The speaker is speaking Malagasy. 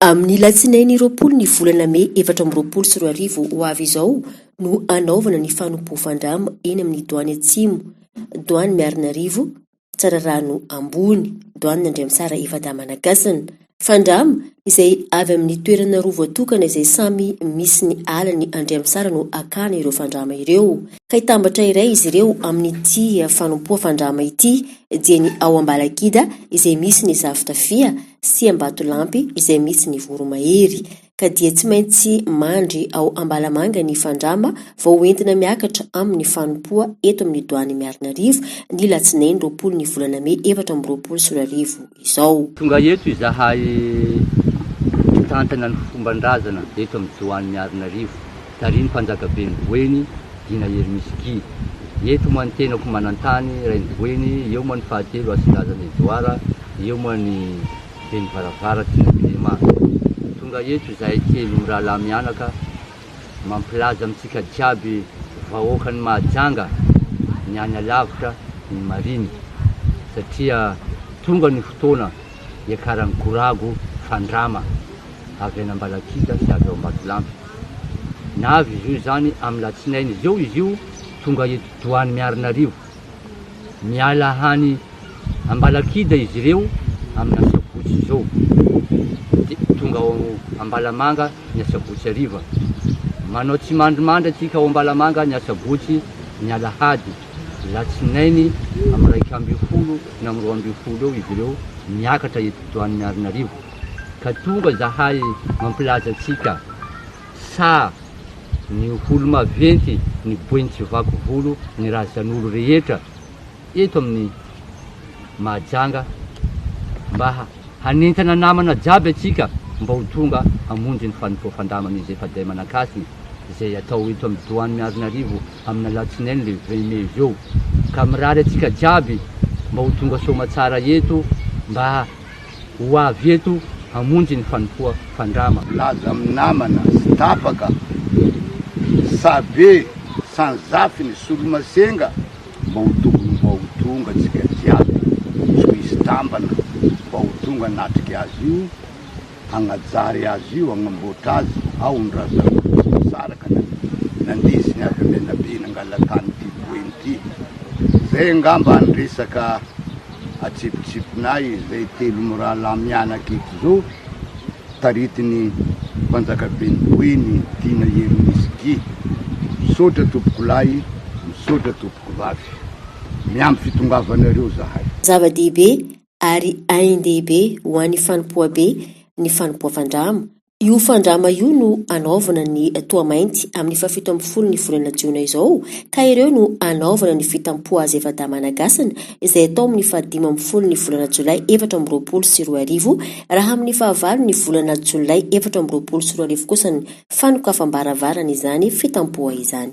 Amin'ny latsinainy 20 ny volana mey 2024 ho avy izao no hanaovana ny fanompoan-fandrama eny amin'ny Doany Atsimo, Doany Miarinarivo, Tsararano Ambony, Doany Andriamisara Efa-dahy-Manakasina. Fandrama, izay avy amin'ny toerana roa voatokana izay samy misy ny alan'i Andriamisara no hakana ireo fandrama ireo. Ka hitambatra iray izy ireo amin'ity fanompoa-fandrama ity dia ny ao Ambalakida izay misy ny Zafitafia sy Ambatolampy izay misy ny Voromahery, ka dia tsy maintsy mandry ao Ambalamanga ny fandrama vao ho entina miakatra amin'ny fanompoa eto amin'ny Doany Miarinarivo ny latsinainy 20 ny volana mey 2024 izao. Tonga eto izahay mpitantana ny fomban-drazana eto amin'ny Doany Miarinarivo, tarihin'ny Mpanjakaben'i Boeny, Dina Hermisy Guy. Eto moa ny tenako manan-tany, Rainiboeny, eo moa ny fahatelo Hasindrazana Edouard, eo moa ny Ben'ny Varavara Tiana Clément. Tonga eto izahay telo mirahalahy mianaka mampilaza amintsika jiaby vahoakan'i Mahajanga ny any alavitra ny mariny satria tonga ny fotoana hiakaran'ny Gorago fandrama avy any Ambalakida sy avy ao Ambatolampy. Na avy izy io izany amin'ny latsinainy izao izy io tonga eto Doany Miarinarivo. Miala hany Ambalakida izy ireo amin'ny asabotsy izao. Dia tonga ao Ambalamanga ny asabotsy hariva. Manao tsimandrimandry antsika ao Ambalamanga ny asabotsy, ny alahady, latsinainy amin'ny 11 na amin'ny 12 eo izy ireo miakatra eto Doany Miarinarivo. Ka tonga zahay mampilaza antsika sa ny olo maventy, ny boeny tsy vaky volo, ny razan'olo rehetra eto amin'ny Mahajanga mba hanentana namana jiaby antsika mba ho tonga hamonjy ny fanompoam-pandaman'izy efa-dahy manan-kasina izay atao eto amin'ny Doany Miarinarivo amin'ny alatsinainy le 20 mai izao ka mirary antsika jiaby mba ho tonga soamatsara eto mba ho avy eto hamonjy ny fanompoa fandrama. Milaza amin'ny namana sy tapaka, Sabe, Sanzafiny, Solomasenga mba ho tokony mba ho tonga tsika jiaby tsy ho hisy tambana mba ho tonga hanatrika azy io, hagnajary azy io, hagnamboatra azy, ao ny razan'olo tsy misaraka na nandesiny avy Menabe nangala tany ity Boeny ity. Zay angamba ny resaka Atsipitsipinay izay telo mirahalahy mianaka eto izao, taritin'ny Mpanjakaben'i Boeny Tiana Hermisy Guy. Misaotra tompokolahy, misaotra tompokovavy. Miampy fitongavanareo zahay. Zava-dehibe ary ain-dehibe ho an'ny fanompoabe ny fanompoavan-drama Io fandrama io no hanaovana ny toa-mainty amin'ny fahafito ambin'ny folo ny volana jiona izao ka ireo no hanaovana ny fitampoha Zevada Managasina izay atao amin'ny faha-15 ny volana jolay 2024 raha amin'ny fahavalo ny volana jolay 2024 kosa ny fanokafam-baravarana izany fitampoha izany.